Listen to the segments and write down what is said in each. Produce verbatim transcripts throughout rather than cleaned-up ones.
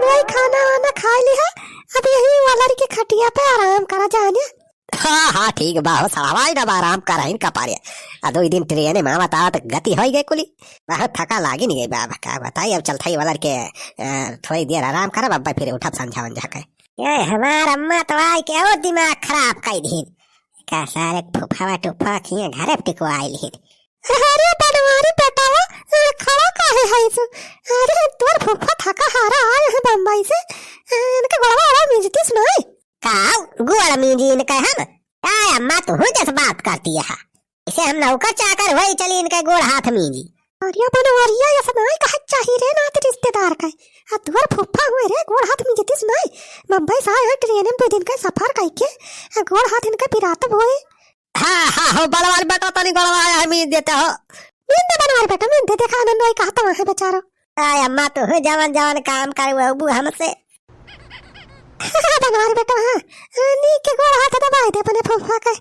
भाई खाना वाना खाइ लिहा, अब यही वालर के खटिया पे आराम करा जाने। हाँ, हाँ, ठीक बा हो, सड़वाई ना बा, आराम करहिन कपारे। आ दुइ दिन ट्रेन में बतावा त गति होइ गइ कुली। बहुत थका लागिन गइ बा, अब का बताई, अब चलथई वालर के, अ, थोड़ी देर आराम करब, अब फिर उठब संझा वंझा के। ए, हमार अम्मा तो आइ के और दिमाग खराब कइ दिहिन। का सारे फुफावा टुफा खिया घरे टिकवाइ लिहिन। अरे बनवारी बेटावा, अ, खड़ा काहे हइस? अरे तोर फुफा थका हारा आए हैं बम्बई से, अ, इनके गोड़वा ओड़वा मीजतिस नाई? का गोड़ मीजी इनके हम? का अम्मा तू जस बात करती है? इसे हम नौकर चाकर होई चली इनके गोड़ हाथ मीजी। अरे बनवरिया, यस नाई कहे चाही रे नात रिश्तेदार के। आ तोर फुफा हुए रे, गोड़ हाथ मीजतिस नाई। बम्बई से आए हैं ट्रेन में दुइ दिन के सफर कइके, आ गोड़ हाथ इनके पिरात होए। हाँ, हाँ, हो, बनवारी बेटा, तनी गोड़वा आया है, मीज देते हो। मीज दे बनवारी बेटा, मीज दे, देखा आनंद भाई कहत है बेचारो। आय अम्मा, तू जवन जवन काम करवबू हमसे। बनवारी बेटा, हाँ, नी के गोड़ हाथ दबाइ दे अपने फुफा के।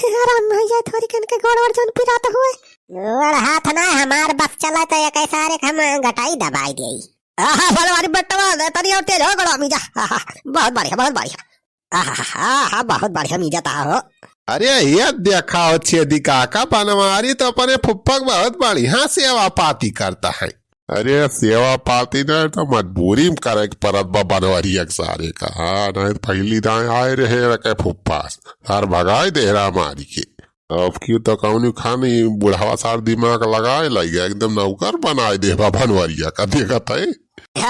आराम होइ जाए थोड़ी कन के गोड़ ओड़ जौन पिरात हुए। गोड़ हाथ ना हमार बस चला तो एक सारे हम गटाई दबाइ देई। आहा, बनवारी बेटा, तनी और तेज हो गोड़वा मीजा। आहा, बहुत बढ़िया, बहुत बढ़िया। आहा, हाँ, हाँ, बहुत बढ़िया मीजत हो। अरे, ये देखा हो छेदी काका, बनवारी तो अपने फुफ्फा के बहुत बढ़िया सेवा पाती करता है। अरे, सेवा पाती नहीं तो मजबूरी में करे के परत बा बनवरिया के सारे का। हाँ, नहीं तो पहली दाएं आए रहे रखे फुफ्फा, सार भगाए दे रहा मारी के। अब क्यों तो कौनी खानी बुढ़ावा सार दिमाग लगाए लग गया, एकदम नौकर बनाए दे बा बनवरिया का, देखत है।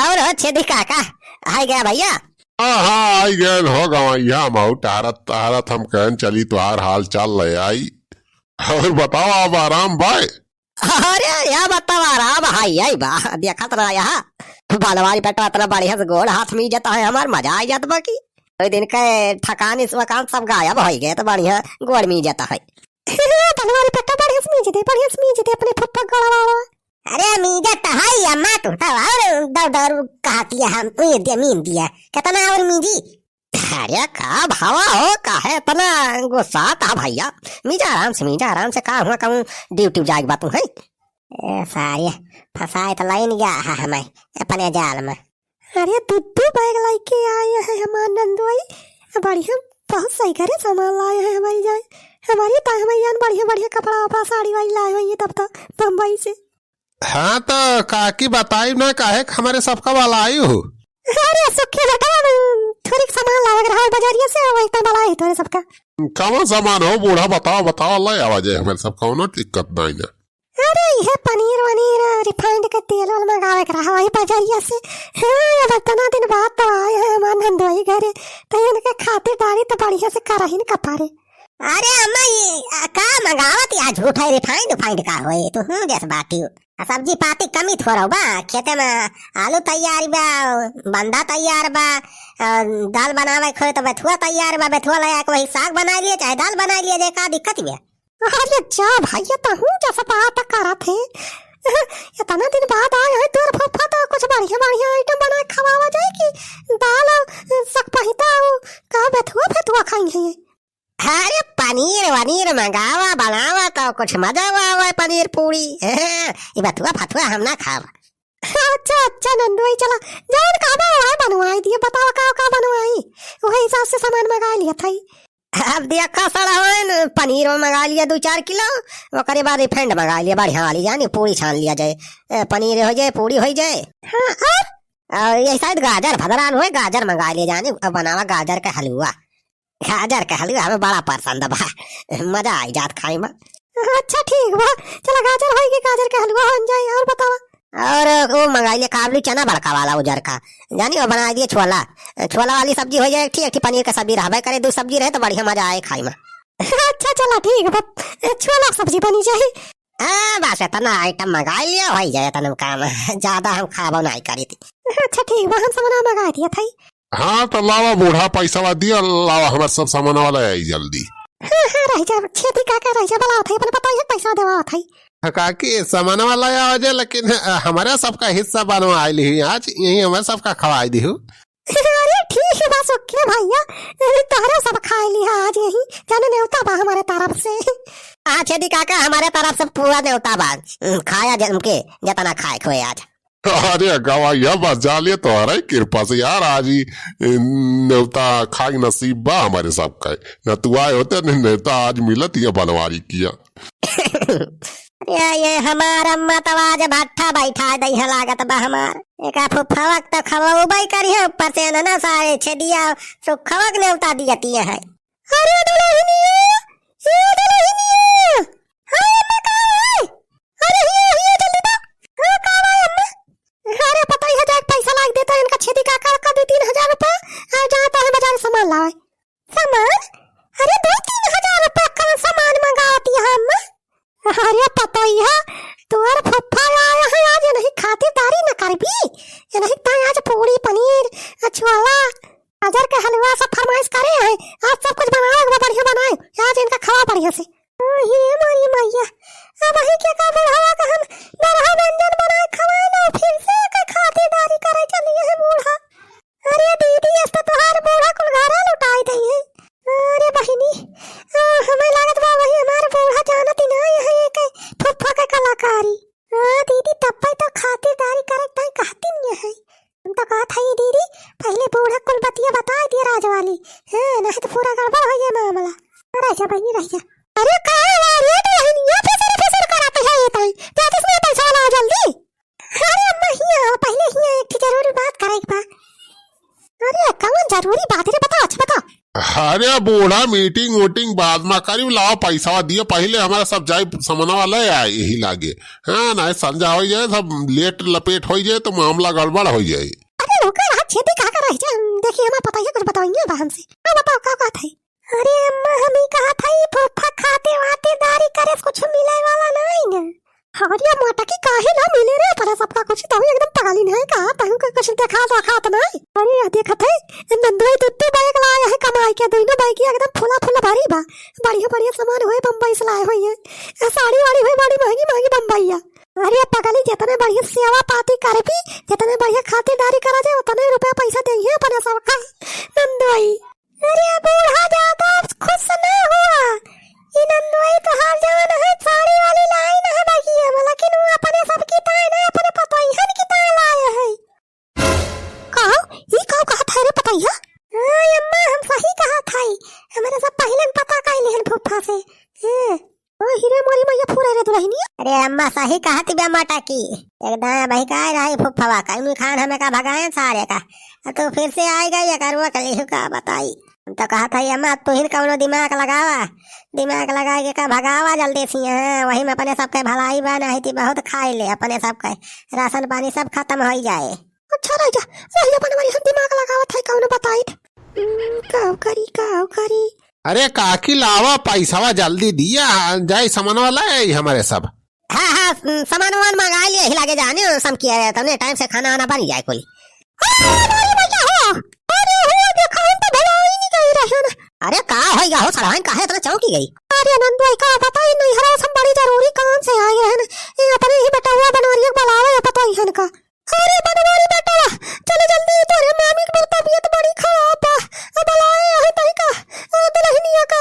और हो छेदी काका, आइ गया भइया। हाँ, हाँ, आइ गएन हो गवैया, महू टहरत टहरत हम कहन चली तुहार हाल चाल ले आई। और बताओ, अब आराम बाय? अरे, या बताओ, आराम है, यही बा, देखत रहा यहाँ। बनवारी बेटा इतना बढ़िया से गोड़ हाथ मीजत है, हमार मजा आइ जात बा कि। ओइ दिन के थकान, इस वकान सब गायब होइ गए, तो बढ़िया गोड़ मीजत है। बनवारी बेटा बढ़िया से मीज दे, बढ़िया से मीज दे अपने फुफ्फा गोड़वा। अरे मीजत तो है अम्मा, तू तो और दौड़ दौड़ कहती है, हम ये दे मीन दिया, कितना और मीजी? अरे का भावा हो, काहे इतना गुस्सात हा भइया? मीजा आराम से, मीजा आराम से, का हुआ कहूँ ड्यूटी जाए के बात है? ए सारे, फंसाए तो लाइन गया है हमें अपने जाल में। अरे दुद्दू बैग लइके आए हैं हमार नंदोई, बढ़िया बहुत सही करे सामान लाए हैं हमारी जान, हमारी ता हमारी जान बढ़िया बढ़िया कपड़ा वपड़ा साड़ी वाड़ी लाए हुई है तब तो बम्बई से। हाँ, तो काकी बताई ना, काहे के हमरे सबका वाला आई हो? अरे सुखी बेटा, हम थोड़ी सामान लावे के रहा बजारिया से, वही तो वाला आई तोरे सबका। कौन सामान हो बूढ़ा, बताओ, बताओ, ले आवा जाए, हमरे सब कौनो दिक्कत नहीं ना। अरे ये पनीर वनीर, refined के तेल वेल मंगावे के रहा वही बजारिया से। हाँ, अब इतना दिन बाद तो आए हैं हमार नंदोई घरे, तो इनके खातिर डाली तो बढ़िया से करहिन कपारे। अरे अम्मा, ये, आ, का मंगावत या झूठा refined उफाइंड का होए? तू हूँ जस बाटी। आ सब्जी पाती कमी थोड़ा बा, खेते में आलू तैयार बा, बंदा तैयार बा, आ, दाल बनावे के होए तो बेथुआ तैयार बा, बेथुआ ले आके वही साग बनाइ लिए चाहे दाल बनाइ लिए जाए, का दिक्कत बा? अरे जा भइया, तहूँ जस बात करत है। इतना दिन बाद आए हैं तोर फूफा, तो कुछ बढ़िया बढ़िया item बनाए खवावा जाए कि दाल और सकपहिता और का बेथुआ फेथुआ खाई है। अरे पनीर वनीर मंगावा, बनावा तो कुछ मजा आवा, आवा पनीर पूरी। ये बथुआ फथुआ हम ना खावा। अच्छा, अच्छा नंदुई, चला जौन कहबा वह बनवाई दिए, बतावा का का बनवाई, वही हिसाब से सामान मंगाइ लिया था। अब देखा सड़वाइन, पनीर मंगाइ लिया दो चार किलो, ओकरे बाद refined मंगाइ लिया बढ़िया वाली, जानी पूरी छान लिया जाए, ए, पनीर होइ जाए, पूरी होइ जाए। हाँ, और? और ये शायद गाजर भदरान होए, गाजर मंगाइ लिया जानी, अब बनावा गाजर का हलवा। गाजर के हलवा हमें बड़ा पसंद बा, मजा आइ जात खाए में। अच्छा ठीक बा, चला गाजर होई के गाजर के हलवा बन जाए। और बतावा। और वो मंगाइ लिया काबुली चना बड़का वाला उजर का, जानी वो बनाइ दिए छोला, छोला वाली सब्जी होइ जाए, एक ठी, एक ठी पनीर का सब्जी रहबे करे, दो सब्जी रहे तो बढ़िया मजा आए खाए में। अच्छा चला ठीक बा, छोला सब्जी बनी जाए। हाँ बस इतना item मंगाइ लिया, होइ जाए इतना काम, ज्यादा हम खाबो नहीं करी थी। अच्छा ठीक बा, हम सामान मंगाइ दिया था। हाँ, तो लावा बूढ़ा, पैसा दिया, लावा, हमार सब सामान वाला आई जल्दी। हाँ, हाँ, रह जा, छेदी काका रह जा, बुलावत है, अपने बताइए, पैसा देवावत है। हाँ, काकी, सामान वाला आ जाए, लेकिन, अ, हमारा सबका हिस्सा बनवाइ ली आज, यही हमारा सबका खवाइ दी हूँ। अरे, ठीक है, बस OK भइया, अरे, तोहरा सब खाइ ली आज यही, जाने नेवता बा हमारे तरफ से। हाँ, छेदी काका, हमारे तरफ से पूरा नेवता बा, उम, खाया जम के, जितना खाए खोए आज। अरे गवा, यह बस जाले तोहरे कृपा से यार, आज ही, ए, नेवता खाई नसीब बा हमरे सबका। न तू आए होते, न नेवता आज मिलत ये बनवारी किया। अरे ये हमार अम्मा तो आज भट्ठा बैठा दई है लागत बा हमार। एका फुफवा के तो खवउबई करी है, ऊपर से न, न सारे छेदिया सुखवा के नेवता दियती है। अरे दुलहिनिया, ए दुलहिनिया, हाँ अम्मा, का है? अरे हिया, हिया, जल्दी बा। हाँ, का बा अम्मा? अरे पतोहिया जाके पैसा लाग देता इनका छेदी काका का दो तीन हजार रुपया, आ जाता है बाजार सामान लावे। सामान? अरे दो तीन हजार रुपया कौन सामान मंगावती है अम्मा? अरे पतोहिया, तोर फुफ्फा आया है आज, इनही खातिरदारी न करबी? इनही ताई आज पूड़ी पनीर, छोला, गाजर के हलवा सब फरमाइश करे हैं। आज सब कुछ बनावे के बा, बढ़िया बनाए। आज इनका खवा बढ़िया से। ओ हे मोरी मैया, अबही के का बुढ़वा का हम बरहा व्यंजन बनाए खवाए ना, फिर से एकर खातिरदारी करे चली है बूढ़ा। अरे दीदी, अस तो तोहार बूढ़ा कुल घरा लुटाई दई है। अरे बहिनी, आ, हमें लागत बा वही हमार बूढ़ा जानत ही ना है एक फुफ्फा के कलाकारी। आ, दीदी, तब्बे तो खातिरदारी करे ताई कहती नहीं है। हम तो कहत हई दीदी, पहिले बूढ़ा कुल बतिया बताए दिया राज वाली। हाँ, नहीं तो पूरा गड़बड़ हो जाए मामला। रह जा बहिनी, रह जा। अरे का है रे दुलहिनिया, फिसर फिसर करत है ये ताई। दे दे इसमें पैसा वाला जल्दी। अरे अम्मा, हिया आओ, पहिले हिया एक ठे जरूरी बात करे के बा। अरे कौन जरूरी बात रे, बताओ, अच्छा बताओ। अरे बूढ़ा, मीटिंग वोटिंग बाद में करी, लाओ पैसा दियो, पहिले हमारा सब जाए समनवा ले आए यही लागे। हाँ, नहीं संझा हो जाए, सब लेट लपेट हो जाए तो मामला गड़बड़ हो जाए। अरे रुका, हाथ छेदी का कर रही जा, देखिए हमारा पतोहिया कुछ बताइए बा हमसे। हाँ बताओ, का बात है? अरे अम्मा, हम ही कहा था, ई फूफा खाते वाते दारी करे से कुछ मिले वाला नहीं ना। अरे मोटकी, काहे ना मिले रे, अपने सबका कुछ, तभी एकदम पागलिन है का, तहु के कुछ देखा रखा तो नहीं। अरे ये देखत है, नंदोई दुत्तू बैग लाए है कमाई के, दोनों बैग एकदम फुला फुला भारी बा, बढ़िया बढ़िया सामान हुए बम्बई से लाए हुए हैं, ए साड़ी वाड़ी हुए बड़ी महंगी महंगी बम्बई है। अरे पगली, जितने बढ़िया सेवा पाती करबी, जितने बढ़िया खातिरदारी करा जाए, उतने रुपया पैसा देइहे अपने सबका नंदोई। अरे बूढ़ा, ज्यादा खुश ना हुआ। ई नंदोई तोहार जवन है, साड़ी वाली लाइन है बगिया में, लेकिन वो अपने सब की ताई ना, अपने पतोहियन की ताई लाए है। का? ई का कहत है रे पतोहिया? हाँ अम्मा, हम सही कहत हई। हमरे सब पहिले पता कई लेहन फूफा से। हाँ। ओ हिरे मोरी मैया फुरे रे दुलहिनिया। अरे अम्मा, सही कहत बा मोटकी। एकदम बहकाए रही फुफवा, कहीं खान हमें का भगाए सारे का। अब तो फिर से आई गई, एकरुआ कली का बताई। हम तो कहत हई अम्मा, अब तुहिन कौनो दिमाग लगावा, दिमाग लगा के का भगावा जल्दी से यहाँ। वही में अपने सबके भलाई बा, नहीं ती बहुत खाई ले अपने सबके, राशन पानी सब खत्म हो जाए। अच्छा रह जा, वही अपन वही हम दिमाग लगावत है, कौनो बताई। हम्म, काव करी, काव करी। अरे काकी, लावा पैसावा जल्दी दिया, जाई सामानवा ले आई हमरे सब। हाँ, हाँ, सामान वामान मंगा लिए, हिला के जाने, सम किया है, तमने टाइम से खाना वाना बन जाए कुल। अरे, अरे, भैया हो, अरे, हो, देखा, हम तो भुला ही नहीं गई रहे ना। अरे, का हो गया हो, सड़ाइन काहे इतना चौंकी गई? अरे, नंदोई, का बताई, नहीं, हरा सब बड़ी जरूरी काम से आए हैं ना। ये अपने ही बेटवा बनवारिया के बुलावे, पता ही है इनका। अरे, बनवारी बेटवा, चल जल्दी, तोरे मामी के तबीयत बड़ी खराब बा। अब बुलाए है तई का, ओ, दुलहिनिया का।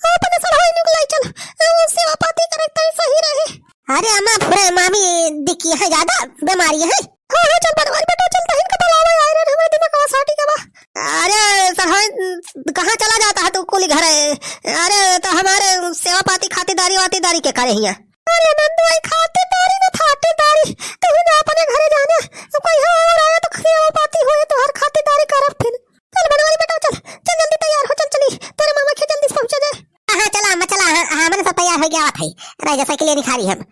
अपने सड़ाइन के लाई चल, वो सेवा पाती करे तई सही रहे। अरे अम्मा, फुरे मामी दिखी है ज्यादा बीमारी है। हाँ, हाँ, चल बनवारी बेटा, चल तहिन का बुलावा आए रे, हमारे दिमाग का साटी का बा। अरे सड़ाइन, कहाँ चला जाता है तू कुली घरे? अरे तो हमारे सेवा पाती खातिरदारी वातिरदारी के करे हिया। अरे नंदू, आई खातिरदारी न थातिरदारी, तू ही ना अपने घरे जाने, अब कोई और आया तो सेवा पाती होए तो हर खातिरदारी करब फिर। चल बनवारी बेटा, चल, चल जल्दी तैयार हो, चल चली, तेरे मामा के जल्दी से पहुंचा जाए। हाँ, हाँ, चला अम्मा, चला, हाँ, हाँ, मैंने सब तैयार हो गया हुआ था। रह जा, साइकिल निखारी हम।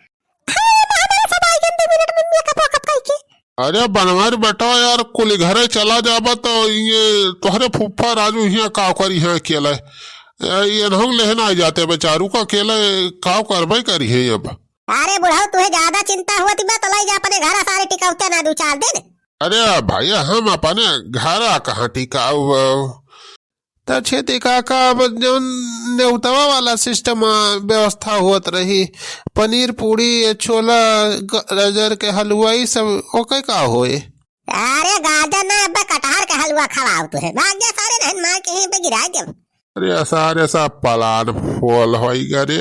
हाँ, अम्मा, हमारे सब आई गए, दो मिनट में मेकअप वेकअप करके। अरे बनवारी बेटा, यार, कुल घरे चला जाबा तो ये तोहरे फूफा राजू हियाँ का करी है अकेले? ए, ये नहुंग लेहन आ जाते बेचारू का अकेले का करबे करी है अब। अरे बुढ़ऊ, तुहे ज्यादा चिंता हुआ थी बा, तो लाई जा अपने घर, सारे टिकौते ना दो चार दिन। अरे भाई, हम अपने घर कहाँ टिकाऊ? त छेदी काका, अब जौन नेउतवा वाला सिस्टम, अ, व्यवस्था होत रही, पनीर पूड़ी, छोला, ग-, गाजर के हलवा, ई सब, ओके का होए? अरे गाजर ना, अब कटहर के हलवा खवाओ तुहे। भाग जा सारे, नहीं मार के यहीं पे गिरा देब। अरे सारे सब पलान फोल होई गरे।